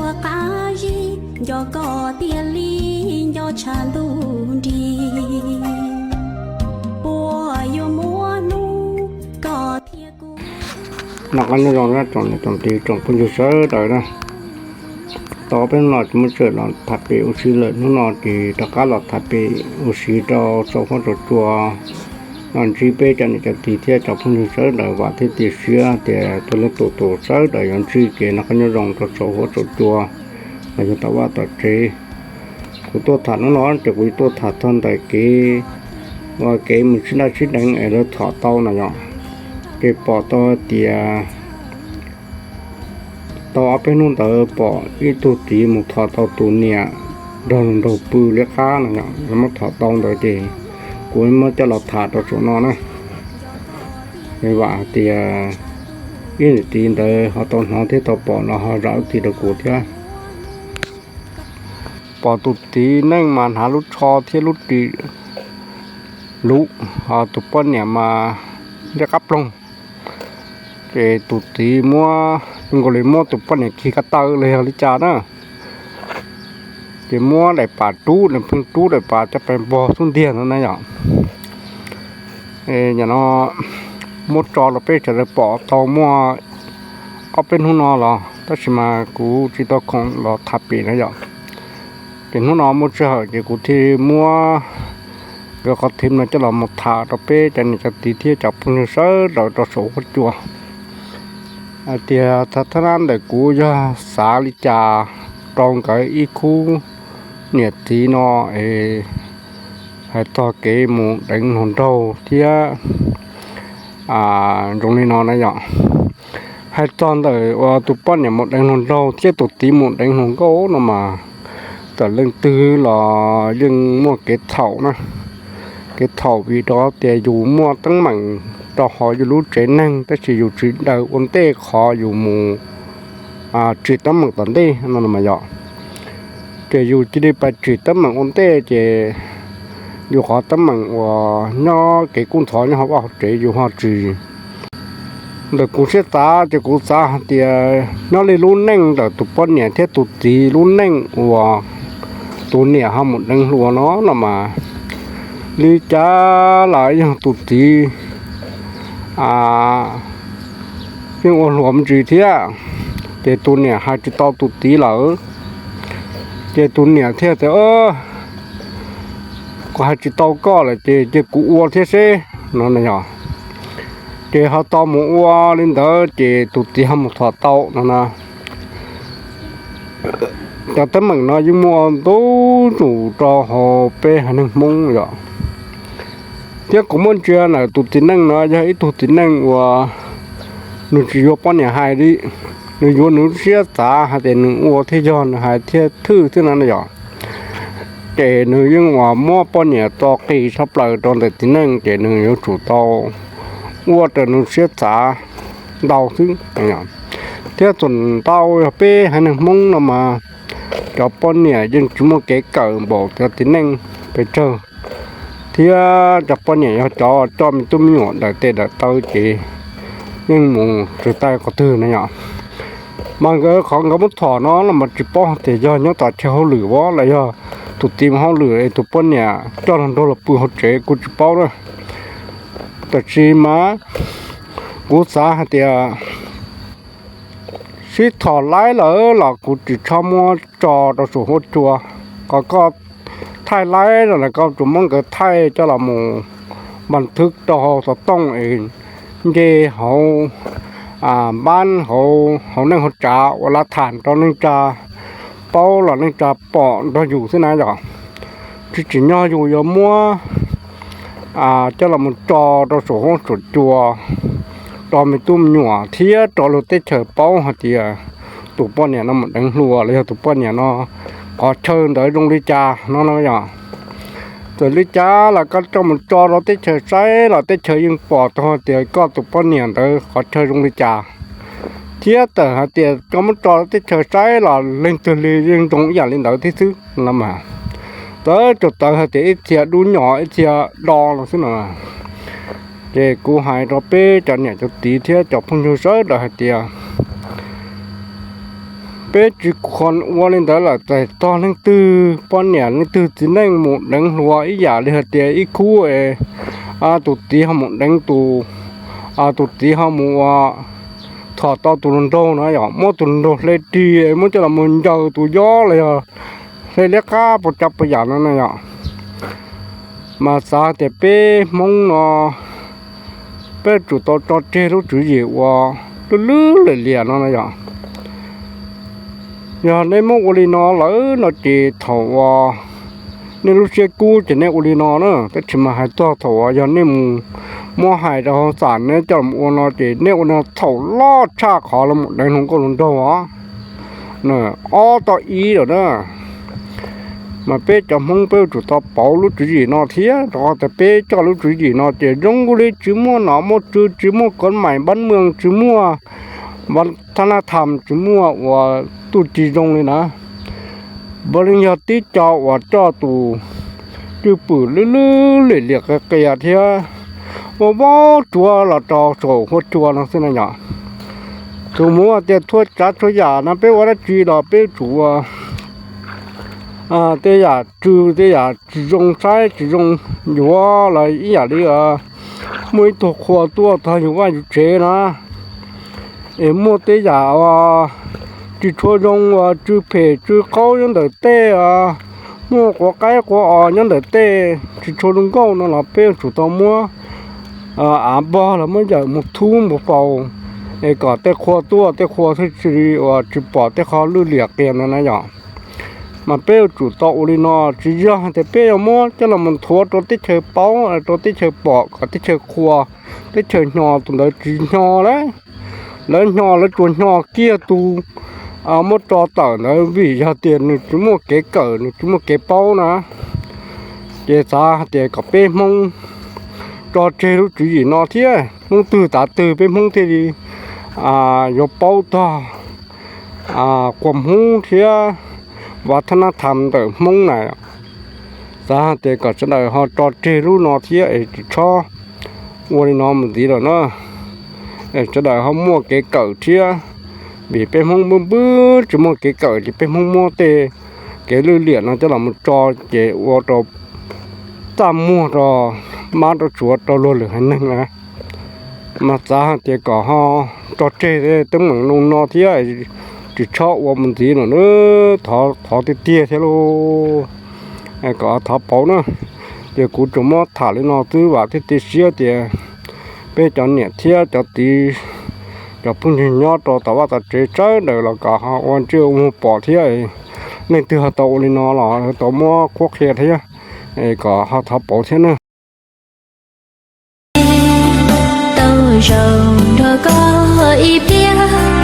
Qab zib nco koj tiag li, nco tshaj ntuj nrig, puas yuav muab hnub koj thiab kuv. Noj qab nyob zoo na tsoom niam tsoom txiv tsoom phooj ywg sawv daws na. Tau ob peb hnub no tsis muaj sij hawm los tham pem ua si lawm, hnub no ces rov qab los tham pem ua si rau saum huab saum cua no ntsib peb cov niam cov txiv thiab cov phooj ywg sawv daws. Vam thiab cia siab tias tus leej tus tus sawv daws yuav ntsib kev noj qab nyob zoo rau saum huab saum cua los yog tom vaj tom tsev. Kuv tuaj tham hnub no ces kuv tuaj tham txog ntawm kev, ua kev mus sib daj sib deev es lawv thom tau no yom. Ces pom tau hais tias tau ob peb hnub ntawd pom ib tug txiv mus thom tau tus niam nrog nraug pw liab qab no yom, lawv muab thom tau ntawd ces kuv muab coj los tham rau saum no na. Es vam hais tias ib niam txiv ntawd ho tau hnov thiab tau pom los ho zam lub txim rau kuv thiab. Pom tus txiv neej mas hnav lub tsho thiab lub ris luv, ho tus poj niam mas liab qab ploog. Ces tus txiv muab, zoo nkaus li muab tus poj niam khi ko taw los yog li cas na. Ces muab daim pam rub, daim pheej rub daim pam coj pes npog xub ntiag no na yom. Yam no muab tso rau peb sawv daws pom tau muaj ob peb hnub no los tab sis mas kuv tsis tau khoom los tham pem na yom. Ces hnub no muaj sij hawm ces kuv thiaj muab nkawd qhov thim no coj los mus tham rau peb cov niam cov txiv thiab cov phooj ywg sawv daws rau saum huab cua hais tias thab thab nab ntawm kuv yog xav li cas rau nkawd ib khub niam txiv no es hais txog kev mus deev hluas nraug thiab zoo li no na yom. Hais txog ntawm uas tus poj niam mus deev hluas nraug thiab tus txiv mus deev hluas nkauj no mas txawm leej twg los yeej muaj kev txhaum na. Kev txhaum vim rau tias yus muaj teeb meem rau hauv yus lub tsev neeg tab sis yus tsis daws ua ntej qhov yus mus tsim teeb meem tom ntej no mas yom. Ces yus cia li pais tsim teeb meem ua ntej ces yus qhov teeb meem uas nyob kev kub ntxhov nyob hauv vaj hauv tsev yus ho tsis. Ntawm kuv siab xav ces kuv xav hais tias nyob li lub neej ntawm tus poj niam thiab tus txiv lub neej uas tus niam ho mus deev hluas no no mas li cas los yog tus txiv yeej ua hluas me ntsis thiab. Ces tus niam hais tsis tau tus txiv lawm, ces tus niam thiaj tias kuv hais tsis tau koj lawm ces cia kuv ua thiab seb no na yom. Ces ho tau mus ua li ntawd ces tus txiv ho mus thom tau no na. Cov teeb meem no yeej muaj ntau zus rau hauv peb haiv neeg Hmoob yom. Thiab kuv muab ntsia ntawm tus txiv neej no yog ib tug txiv neej uas nws tsis yuav poj niam hais li, nws yuav nws lub siab xav hais tias nws ua thiaj yog, nws hais thiaj thwj xwb no na yom. Ces nws yeej uas muab poj niam tso qis tshaj plaws rau ntawm txiv neej ces nws yuav tsum tau ua raws nws siab xav ntau xwb. Thiab txuas ntau yog peb haiv neeg Hmoob no mas cov poj niam yeej tsis muaj kev kawm npaum cov txiv neej pes tsawg, thiab cov poj niam yog cov coj me tub me nyuam dawm tes dawm taw ces yeej mus tsis tau qhov twg na yom. Mas nkawd qhov nkawd muab thom no los mas tsis paub tias yog nyob tom chaw hauj lwm los yog tus txiv mus hauj lwm es tus poj niam coj hluas nraug los pw hauv tsev kuv tsis paub na. Tab sis mas kuv xav hais tias sib thom laib lawm los kuv tsis txhob muab tso rau saum huab cua. Qhov koj thaij laib no los koj tsuas muab nkawd thaij coj los mus npas thwb rau hauv xov tooj es nce hauv npab hauv neej hauv tsav ua lav tham rau neej tsa paub los neej tsa pom nrog yus xwb na yom. Tsis tsim nyog yus yuav muab coj los mus tso rau saum huab saum cua rau me tub me nyuam thiab rau luag teb chaws paub hais tias tus poj niam no mus deev hluas los yog tus poj niam no qhov chaw ntawd zoo li cas no no yom. Txawm li cas los koj coj mus tso rau teb chaws saib los teb chaws yeej pom tau hais tias koj tus poj niam ntawd qhov chaw zoo li cas. Thiab txawm hais tias koj muab tso rau teb chaws saib los leej twg li yeej zoo ib yam li ntawd thiab xwb no mas. Txawm tsuas txawv hais tias ib txhia dub nyom ib txhia do no xwb no. Ces kuv hais rau peb cov niam cov txiv thiab cov phooj ywg sawv daws hais tias Peb tsis khuam ua li ntawd lawm, txawm tog leej twg poj niam leej twg txiv neej mus deev hluas ib yam li hais tias ib khub, tus txiv ho mus deev tus, tus txiv ho mus ua, thom tau tus hluas nraug no yom, muab tus hluas nraug hle ris, muab coj los mus ncaws tus yob los yog hle liab qab puas tsav puas yam no na yom. Mas xav tias peb Hmoob no peb yuav tsum tau tso tseg lub tswv yim uas lwj lwj liam liam no na yom. Yog nej muab ua li no lawm no ces thaum uas nej lub siab kub ces nej ua li no na, tab sis mas hais txog thaum uas yog nej mus muab hais rau hauv xam nej coj los ua no ces nej ua no txhaum loj tshaj qhov los mus deev hluas nkauj hluas nraug os. Ob toj ib lawm na. Mas peb cov Hmoob peb yuav tsum tau pauv lub tswv yim no thiab, rau qhov tias peb coj lub tswv yim no ces zoo li tsis muaj nom muaj tswv, tsis muaj kov mais npab mws, tsis muaj vaj thab nab tham, tsis muaj uas txuj ci zoo li na. Puav leej yog tib co uas coj tus cwj pwm lwj lwj liam liam qias qias thiab ua vaub tsuav los rau saum huab cua no xwb na yom. Txawm muab tias txhua tsav txhua yam no peb ua dab tsi los peb yuav tsum ua tej yam tsw tej yam tsis zoo saib tsis zoo yuav los ib yam li muaj ib tug qhua tuaj txog yus vaj yus tsev na, es muaj tej yam tsis tshua zoo uas tsw phem tsw qaub nyob ntawm tej, muaj quav qaib quav os nyob ntawm tej tsis tshua zoo nkauj no los peb yuav tsum tau muab av npog los muab yawm mus thub mus faus, es kom tej qhua tuaj tej qhua thiaj tsis uas tsis pom tej qhov lwj liam qias no na yom. Mas peb yuav tsum tau ua li no, tsis yog hais tias peb yuav muab coj los mus nthuav rau teb chaws paub rau teb chaws pom kom teb chaws qhuas teb chaws hnyo, tus ntawd tsis hnyo lawm. Lawv hnyo lawv tsuas hnyo kiag tus muab tso tawm ntawd vim yog tias nws tsis muaj kev kawm nws tsis muaj kev paub na. Ces xav hais tias kom peb Hmoob tso tseg lub tswv yim no thiab, hnub twg tav twg peb Hmoob thiaj li yuav paub txog quas Hmoob thiab vaj thab nab tham ntawm Hmoob na. Xav hais tias kom sawv daws ho tso tseg lub no thiab es tsis txhob ua li no mus ntxiv lawm na. Sawv daws ho muaj kev kawm thiab, vim peb Hmoob npwb npwb tsis muaj kev kawm ces peb Hmoob muab tej kev lwj liam no coj los mus tso ces ua rau txaj muag rau mab rau suav rau luag lwm haiv neeg na. Mas xav hais tias kom ho tso tseg teeb meem no thiab, tsis txhob ua mus ntxiv lawm na. Thov tiag tiag thiab lauj, kom thov pauv na. Ces kuv tsuas muab tham li no xwb, vam thiab cia siab tias peb cov niam thiab cov txiv, cov phooj ywg nyob rau tom vaj tom tsev sawv daws los kom ho ua ntsej ua muag pom thiab, leej twg ho tau ua li no los tau muab qhuab qhia thiab, kom ho thov pauv thiab na. Tau zaum nrog koj ib pliag,